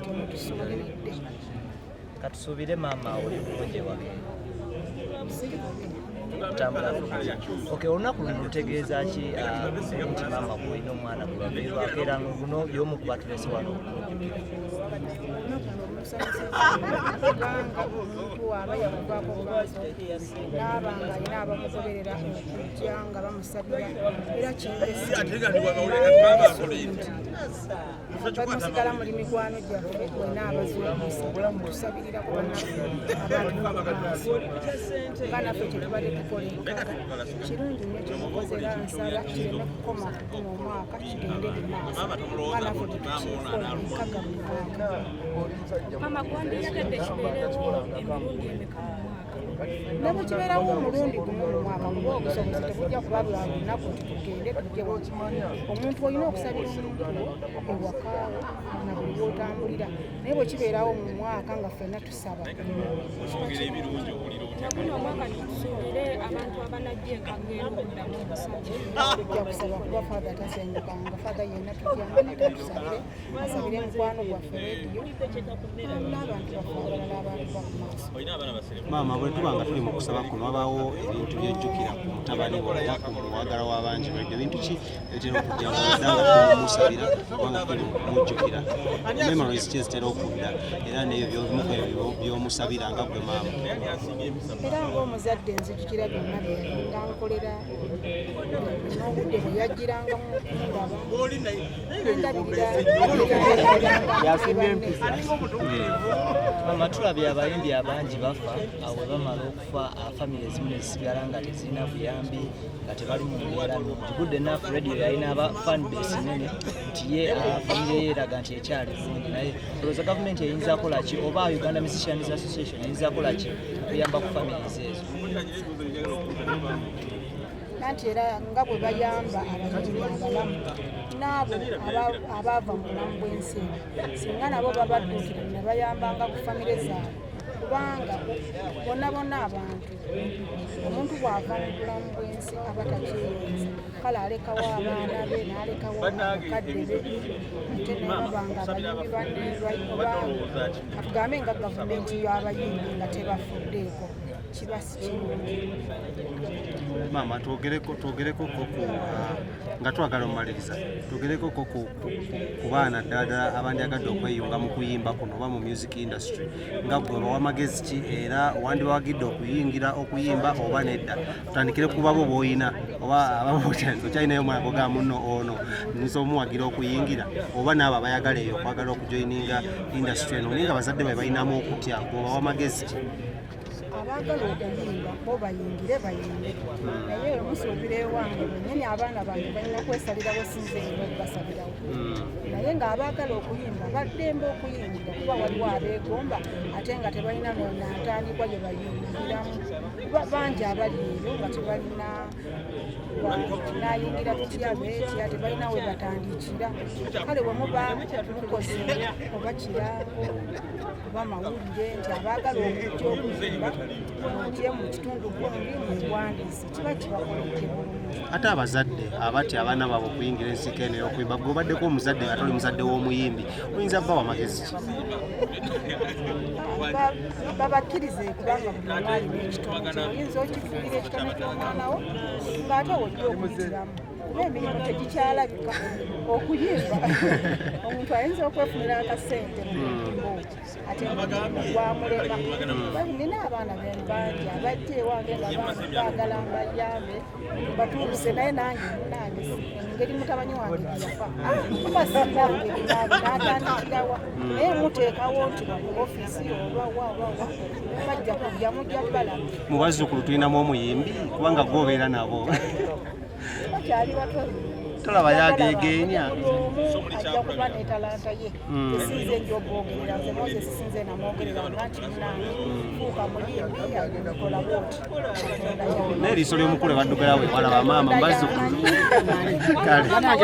Temutusuuliridde. Katusuubire maama oli bulungi ewaka? Siri bubi. Kutambula bulungi. Okay, olunaku luno lutegeeza ki nti maama gwolina omwana gwebaviirwako, era guno y'omu ku batulese wano okumujjukira? Olunaku luno lumusanyusa, kubanga omuntu aba yakuvaako maaso n'aba nga alina abamugoberera okujja nga bamusabira, era kimpesi nti musigala muli mikwano gyaffe mwena abazuukusa tusabirira kuba abantu bamaaso nga naffe kyetubadde tukola enkaga. Kirungi nnyo kyemukoze, era nsaba kireme kukoma kuguno omwaka, kigende mu maaso nga naffe bwetukikola enkaga buli mwaka. Mama, gwandiyagadde kibeerewo emirundi emeka mu mwaka? Ne bwe kibeerawo omulundi gumu mu mwaka, kuba obusobozi tebujja kuba bwa lunaku nti tugende tujje wano. Omuntu olina okusabira omuntu wo ewakaawo na buli wotambulira, naye bwe kibeerawo mu mwaka nga ffenna tusaba. Guno omwaka tusuubire abantu abanajja enkagenda okuddamu okusaba? Tujja kusaba, kuba Father tasengukanga. Father yenna tujjanga nate tusabire, asabire mukwano gwaffe rediyo n'abantu baffe abalala, abantu bakumaaso. Maama, bwe tuba nga tuli mu kusaba kuno, wabaawo ebintu byojjukira ku mutabani wo oba ku muwagala w'abangi Radio. Bintu ki ebitera okujja nga oludda nga tuli mumusabira oba nga tuli mu kumujjukira? Memories ki ezitera okudda, era n'ebyo byomu ku ebyo by'omusabira nga gwe maama? Era ng'omuzadde nzijukira byonna bye yalinga nkolera n'obudde bwe yajjirangamu okumulaba nendabirira. Mama, tulabye abayimbi abangi bafa, awo bwe bamala okufa famire ezimu ne zisigala nga tezirina buyambi, nga tebali mu mbeera nnungi. Good enough, Radio yalina aba fan base nene nti ye famire ye eraga nti ekyali bulungi, naye olowooza gavumenti eyinza kola ki oba Uganda Musicians Association eyinza kola ki okuyamba ku families ezo? Anti era nga bwe bayamba abayimbi abalamu, n'abo abaava mu bulamu bw'ensi eno, singa nabo babadduukira ne bayambanga ku famire zaabwe, kubanga bonna bonna abantu, omuntu bw'ava mu bulamu bw'ensi aba takyeyinza. Kale alekawo abaana be n'alekawo abakadde be, ate ne baba nga abayimbi banne oba katugambe nga gavumenti y'abayimbi nga tebafuddeeko, kiba si kirungi. Maama, twogereko ko ku nga twagala omumaliriza, twogereko ko ku baana ddala ddala abandyagadde okweyunga mu kuyimba kuno oba mu music industry. Nga gwe bawa magezi ki, era wandibawagidde okuyingira okuyimba oba nedda? Tutandikire ku babo b'oyina, oba abamu okyalinayo omwana goga muno ono nsobola omuwagira okuyingira, oba n'abo abayagala eyo okwagala okujoininga industry eno naye nga bazadde babe balinamu okutya, gwe obawa magezi ki? Abaagala okuyimba bo bayingire, bayimbe, naye musuubira ewange bennyini abaana bange balina kwesalirawo, sinze era okubasalirawo. Naye ng'abaagala okuyimba baddembe okuyingira, kuba waliwo abeegomba ate nga tebalina nantandikwa gye bayingiramu, kuba bangi abali eyo nga tebalina nayingira tutya beetya, tebalina we batandikira. Kale we muba mukoze oba kirango oba mawulire nti abaagala okujja okuyimba mujje mu kitundu gundi mwewandiise, kiba kibakoledde bulungi. Ate abazadde abatya abaana baabwe okuyingira ensiko eno ey'okuyimba, gwe obaddeko omuzadde nga toli muzadde w'omuyimbi, oyinza bbawa magezi ki? Babakkirize, kubanga buli omu alina ekitone kye. Oyinza okifuulira ekitone ky'omwana wo ng'ate wojja okuyitiramu, kuba emirimu tegikyalabika. Okuyimba omuntu ayinza okwefunira akasente mu muyimba ogwo, ate nga gwamulema. Nina abaana bangi abajja ewange nga baagala mbayambe batuuse, naye nange munange engeri mutabani wange gyeyafa kuba sinange natandikirawa, naye muteekawo nti wano ofiisi oba wa oba wa, bajja kujja, mujja balaba. Mu bazzukulu tulinamu omuyimbi? Kubanga gwe obeera nabo. Bakyali bato. Tolaba yageegeenya? Buli omu ajja kuba n'etalanta ye. Tesinze nja obwogerera, nze Moses sinze namwogerera nga nti munange fuuka muyimbi, akola bwoti. N'eriiso ly'omukulu ebaddugala we walaba maama mu bazzukulu. Kale.